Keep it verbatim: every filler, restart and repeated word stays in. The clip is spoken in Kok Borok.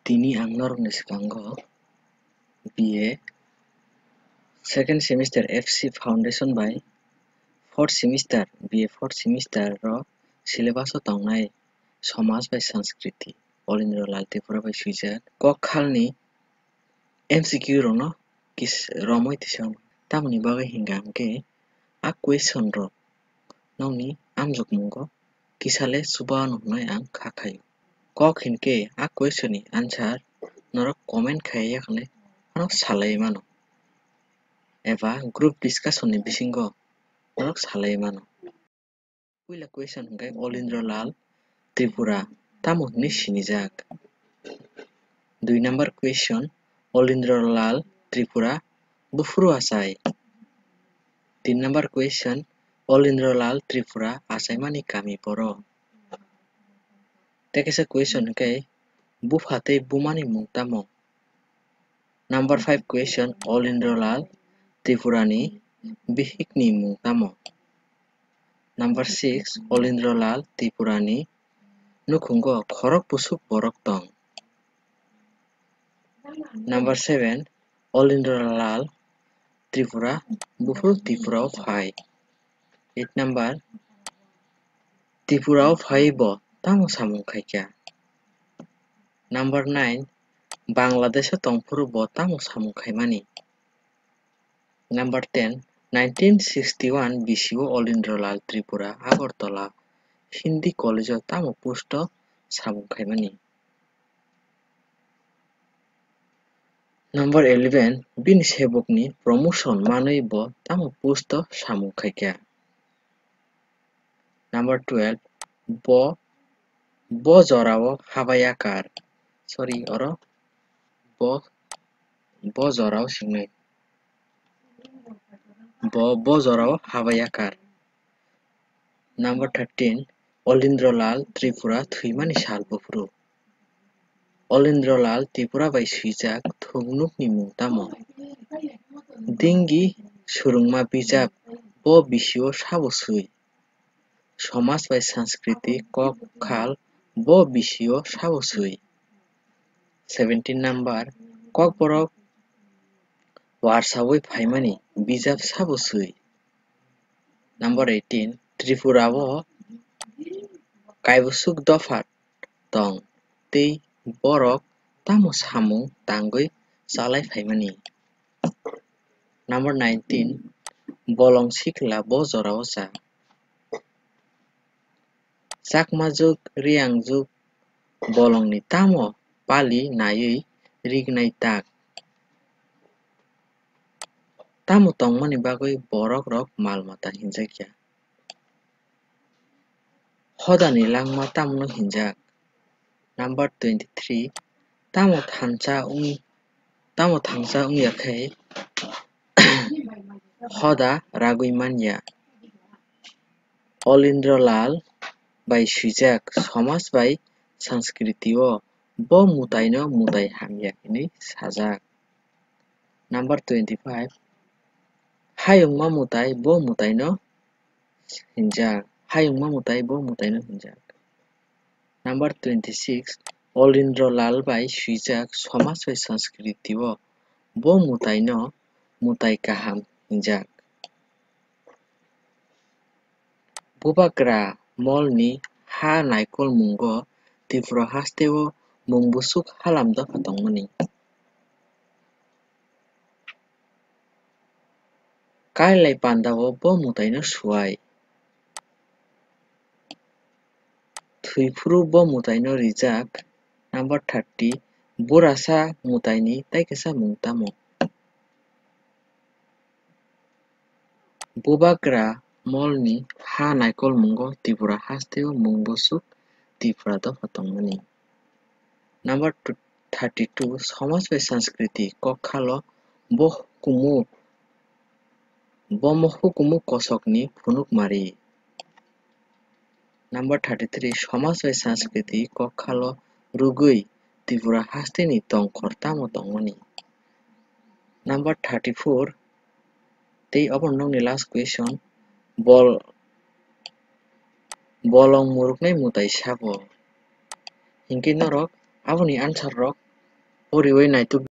Tini ang norokni swkango B A second semester F C foundation bai fourth semester, B A fourth semester o syllabus o tongnai Somaj bai Sanskriti, Olindra Lal Tripura bai swijak kok khalni M C Q rokno kis-, romwi tisa. Tamoni bagwi hinkha hinkhe a question rok nokni amjokmungo kisa le chuba hwnwi ang kha khaio. Kok hinkhe a question ni answer norok comment khai ya khe phano salai mano, eba group discussion ni bisingo norok salai mano. Puila question hinkhe Olindra Lal Tripura tamo hwnwi sinijak? Dui number question, Olindra Lal Tripura buphuru achai? Tin number question, Olindra Lal Tripura achaimani kami boro? Tei kaisa question hinkhe bupha tei bumani mung tamo? Number five question, Olindra Lal Tripura ni bihik ni mung tamo? Number six, Olindra Lal Tripura ni nukhungo khorok busuk borok tong? Number seven, Olindra Lal Tripura buphuru Tripura o phai? Eight number, Tripura o phai bo tamo samung khaikha? Number nine, Bangladesh o tongphuru bo tamo samung khaimani? Number ten, nineteen sixty-one bisio Olindra Lal Tripura Agartala Hindi College o tamo post o samung khaimani? Number eleven, bini sebokni promotion manwi bo tamo post o samung khaikha? Number twelve, bo, bo jorao habai yakar. Sorry, oro bo, bo jorao swngnai. Bo, bo jorao habai yakar. Number thirteen, Olindra Lal Tripura thwimani sal buphuru. Olindra Lal Tripura bai swijak thuknukni mung tamo? Dingi surungma bijap bo bisio sabo swi? Somaj bai Sanskriti kok khal bo bisio sabo swi? Seventeen number, Kokborok warsawi phaimani bijap sabo swi? Number eighteen, Tripura o kaibusuk dopha tong tei borok tamo samung tangwi chalai phaimani? Number nineteen, Bolong sikla bo jorao cha? Chakma juk, Riyang juk, bolongni tamo pali naiwi rignai tak? Tamo tongmani bagwi borok rok mal mata hinjakya? Hodani langma tamno hinjak? Number twenty-three, tamo thansa wng, tamo thansa wngya khe hoda ragwi manya? Olindra Lal bai swijak Somaj bai Sanskriti o bo mutaino mutai hamya hinwi sajak. Number twenty-five, hayungma mutai bo mutaino hinjak, hayungma mutai bo mutaino hinjak. Number twenty-six, Olindra Lal bai swijak Somaj bai Sanskriti o bo mutaino mutai kaham hinjak. Bubagra Molni ha naikol mungo Tripura hasteo mung busuk halam dopha tongmani? Kailai pandao bo mutaino suai? Thwiphuru bo mutaino rijak? Number thirty, Burasa mutaini taikisa mung tamo? Bubagra Molni ha naikol mungo Tripura hasteo mung busuk Tripura dopha tongmani. Number thirty-two, Somaj bai Sanskriti kok khalo bo hukumu, bomo hukumu kosokni phunuk mari? Number thirty-three, Somaj bai Sanskriti kok khalo rwgwi Tripura hasteni tongkhor tamo tongmani? Number thirty-four, tei obo nokni last question, bol, bolong muruknai mutai sabo? Hinkhe norok aboni answer rok riwi naituk.